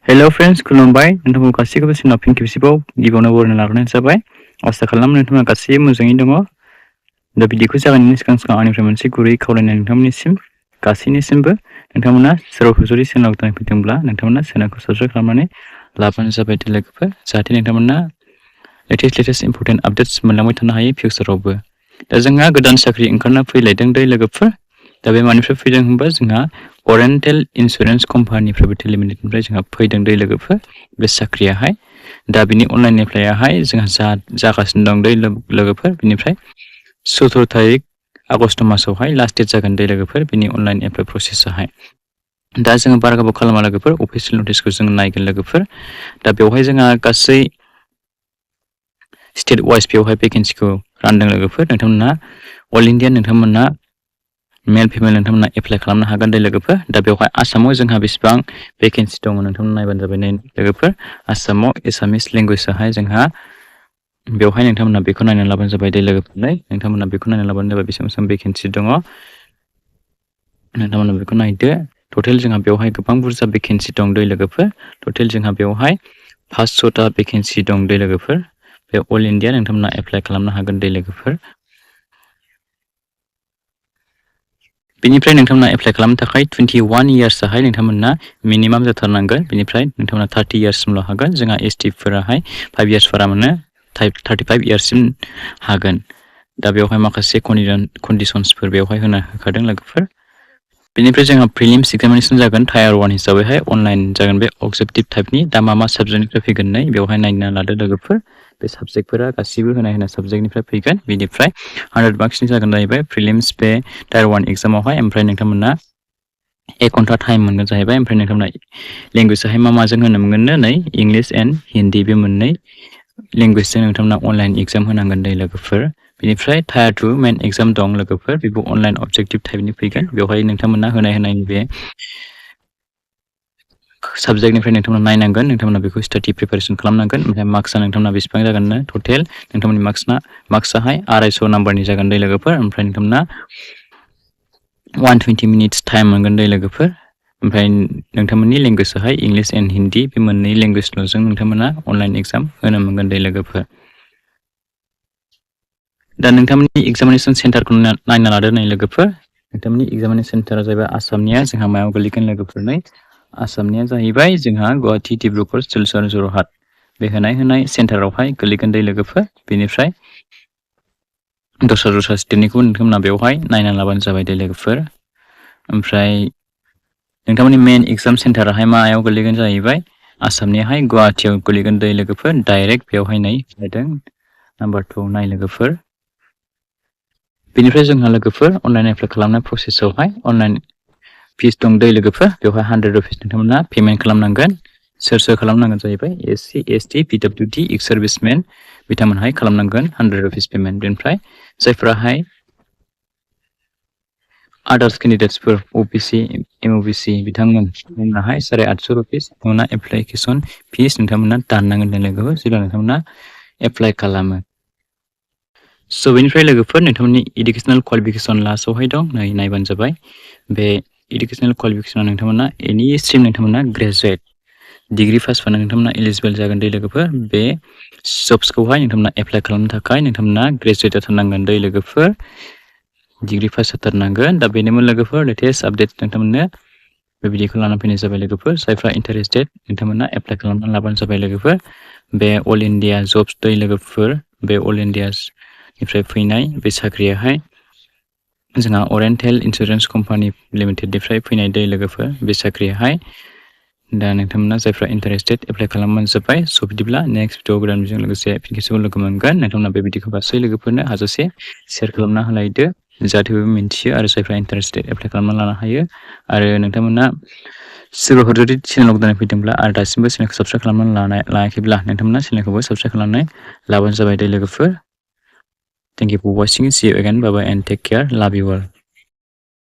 Hello friends, खुलुमबाय नोंथांमोन गासैखौबो सिनाव फिन खेबसेबाव गिबियावनो बरायना लाग्रोनाय जाबाय। आसा खालामो नोंथांमोना गासैबो मोजाङै दङ। दा भिडिअखौ जागायनायनि सिगां आंनिफ्राय मोनसे गुरै खावलायनाय नोंथांमोननिसिम गासैनिसिमबो नोंथांमोना सोरबाफोर जुदि चेनेलाव गोदान फैदोंब्ला नोंथांमोना चेनेलखौ साबस्क्राइब खालामनानै लाबानो जाबाय लोगोफोर, जाहाथे नोंथांमोना लेटेस्ट इम्पर्टेन्ट आपडेट्स मोनलांबाय थानो हायो फिउचारावबो। दा जोंहा गोदान साख्रि ओंखारना फैलायदों लोगोफोर। दा बे मानिफ्राय फैदों होनबा जोंहा ओरिएन्टेल इन्सुरेन्स कम्पानि प्राइभेट लिमिटेडनिफ्राय जोंहा फैदों लोगोफोर बे साख्रियाहाय। दा बिनि अनलाइन एप्लाइयाहाय जोंहा जागासिनो दं लोगोफोर। बिनिफ्राय 17 तारिख आगस्ट मासावहाय लास्ट डेट जागोन लोगोफोर बिनि अनलाइन एप्लाइ प्रसेसाहाय। दा जोङो बारा गोबाव खालामा लोगोफोर, अफिसियेल नटिसखौ जों नायगोन लोगोफोर। दा बेवहाय जोंहा गासै स्टेट वाइज बेवहाय भेकेन्सिखौ रानदों लोगोफोर। नोंथांमोना अल इन्डिया नोंथांमोना मेल फिमेल नोंथांमोना एप्लाइ खालामनो हागोन लोगोफोर। दा बेवहाय आसामाव जोंहा बेसेबां भेकेन्सि दङ नोंथांमोना नायबानो जाबाय लोगोफोर। आसामाव एसामिस लेंगुवेजआहाय जोंहा बेवहाय नोंथांमोना बेखौ नायना लाबानो जाबाय लोगोफोरलाय। नोंथांमोना बेखौ नायना लाबानो जाबाय बेसेबां भेकेन्सि दङ। नोंथांमोना बेखौ नायदो। टटेल जोंहा बेवहाय गोबां बुरजा भेकेन्सि दं लोगोफोर। टटेल जोंहा बेवहाय 500टा भेकेन्सि दं लोगोफोर। बे अल इन्डिया नोंथांमोना एप्लाइ खालामनो हागोन लोगोफोर। बेनिफ्राय नोंथांमोना एप्लाइ खालामनो थाखाय 21 इयार्सआहाय नोंथांमोना मिनिमाम जाथारनांगोन। बेनिफ्राय नोंथांमोना 30 इयार्ससिमल' हागोन। जोंहा एसटिफोराहाय 5 इयार्सफोरा मोनो 35 इयार्ससिम हागोन। दा बेवहाय माखासे कन्डिशन्सफोर बेवहाय होखादों लोगोफोर। बेनिफ्राय जोंहा प्रिलिम्स एग्जामिनेसन जागोन टायार 1 हिसाबैहाय अनलाइन जागोन बे अबजेक्टिभ टाइपनि। दा मा साबजेक्टनिफ्राय फैगोन बेवहाय नायना लादो लोगोफोर। बे साबजेक्टफोरा गासिबो होनाय साबजेक्टनिफ्राय फैगोन। बेनिफ्राय 100 मार्क्सनि जागोन जाहैबाय प्रिलिम्स बे टायार 1 एग्जामावहाय। ओमफ्राय नोंथांमोना 1 घन्टा टाइम मोनगोन जाहैबाय। ओमफ्राय नोंथांमोना लेंगुवेजआहाय माजों होनो मोनगोननो नै इंलिश एन्ड हिन्दी बे मोननै लेंगुवेजजों नोंथांमोना अनलाइन एग्जाम होनांगोन लोगोफोर। बेनिफ्राय टायार 2 मेन एग्जाम दं लोगोफोर। बेबो अनलाइन अबजेक्टिभ टाइपनि फैगोन। बेवहाय नोंथांमोना होनायनि बे साबजेक्टनिफ्राय नोंथांमोना नायनांगोन। नोंथांमोना बेखौ स्टाडि प्रिपेरेसन खालामनांगोन। ओमफ्राय मार्क्सआ नोंथांमोना बेसेबां जागोननो टटेल नोंथांमोननि मार्क्सआहाय 250 नाम्बारनि जागोन लोगोफोर। ओमफ्राय नोंथांमोना 120 मिनिट्स टाइम मोनगोन लोगोफोर। ओमफ्राय नोंथांमोननि लेंगुवेजआहाय इंलिश एन्ड हिन्दी बे मोननै लेंगुवेजल'जों नोंथांमोना अनलाइन एग्जाम होनो मोनगोन लोगोफोर। दा नोंथांमोननि एग्जामिनेसन सेन्टारखौ नायना लादो लोगोफोर। नोंथांमोननि एग्जामिनेसन सेन्टारा जाहैबाय आसामनिया जोंहा मायाव गोलैगोन लोगोफोर आसामनिया जाहैबाय जोंहा गुवाहाटि, डिब्रुगड़, सिलचर, जरहाट बे होनाय सेन्टारावहाय गोलैगोन लोगोफोर। बेनिफ्राय दस्रा स्टेटनिखौ नोंथांमोना बेवहाय नायना लाबानो जाबाय लोगोफोर। ओमफ्राय नोंथांमोननि मेन एग्जाम सेन्टाराहाय मायाव गोलैगोन जाहैबाय आसामनियाहाय गुवाहाटियाव गोलैगोन लोगोफोर। डाइरेक्ट बेवहाय होदों नाम्बार 2 नाय लोगोफोर। बेनिफ्राय जोंहा लोगोफोर अनलाइन एप्लाइ खालामनाय प्रसेसआवहाय अनलाइन फिस दं लोगोफोर। बेवहाय 100 रुपिस नोंथांमोना पेमेन्ट खालामनांगोन। सोर खालामनांगोन जाहैबाय SC, ST, PWD, एक्स सार्भिसमेन बिथांमोनहाय खालामनांगोन 100 रुपिस पेमेन्ट। बेनिफ्राय जायफोराहाय आदार्स केन्डिडेट्सफोर OBC, MOBC बिथांमोनहाय 850 रुपिस नोंथांमोना एप्लिकेसन फिस नोंथांमोना दाननांगोन लोगोफोर जेब्ला नोंथांमोना एप्लाइ खालामो। स' बेनिफ्राय लोगोफोर नोंथांमोननि इडुकेसनेल क्वालिफिकेसन लास्टआवहाय दं नायबानो जाबाय। बे इडुकेसनेल क्वालिफिकेसनाव नोंथांमोना एनि स्ट्रिम नोंथांमोना ग्रेजुवेट डिग्री पास जानानै नोंथांमोना एलिजिबल जागोन लोगोफोर। बे जब्सखौहाय नोंथांमोना एप्लाइ खालामनो थाखाय नोंथांमोना ग्रेजुवेट जाथारनांगोन लोगोफोर, डिग्री पास जाथारनांगोन। दा बेनोमोन लोगोफोर लेटेस्ट आपडेट नोंथांमोननो बे भिडिअखौ लाना फैनाय जाबाय लोगोफोर। जायफ्रा इन्टारेस्टेड नोंथांमोना एप्लाइ खालामनानै लाबानो जाबाय लोगोफोर। बे अल इन्डिया जब्स लोगोफोर। बे अल इन्डियानिफ्राय फैनाय बे साख्रियाहाय जोंहा ओरिएन्टेल इन्सुरेन्स कम्पानि लिमिटेडनिफ्राय फैनाय लोगोफोर बे साख्रियाहाय। दा नोंथांमोना जायफ्रा इन्टारेस्टेड एप्लाइ खालामबानो जाबाय। स' बिदिब्ला नेक्स्ट भिडिअ गोदानजों लोगोसे फिन खेबसेबाव लोगो मोनगोन। नोंथांमोना बे भिडिअखौ गासै लोगोफोरनो हाजासे शेयार खालामना होलायदो जाहाथे बयबो मिन्थियो आरो जायफ्रा इन्टारेस्टेड एप्लाइ खालामना लानो हायो। आरो नोंथांमोना सोरबाफोर जुदि चेनेलाव गोदान फैदोंब्ला आरो दासिमबो चेनेलखौ साबस्क्राइब खालामनानै लायाखैब्ला नोंथांमोना चेनेलखौबो साबस्क्राइब खालामनानै लाबानो जाबाय लोगोफोर। Thank you for watching. See you again. Bye bye and take care. Love you all.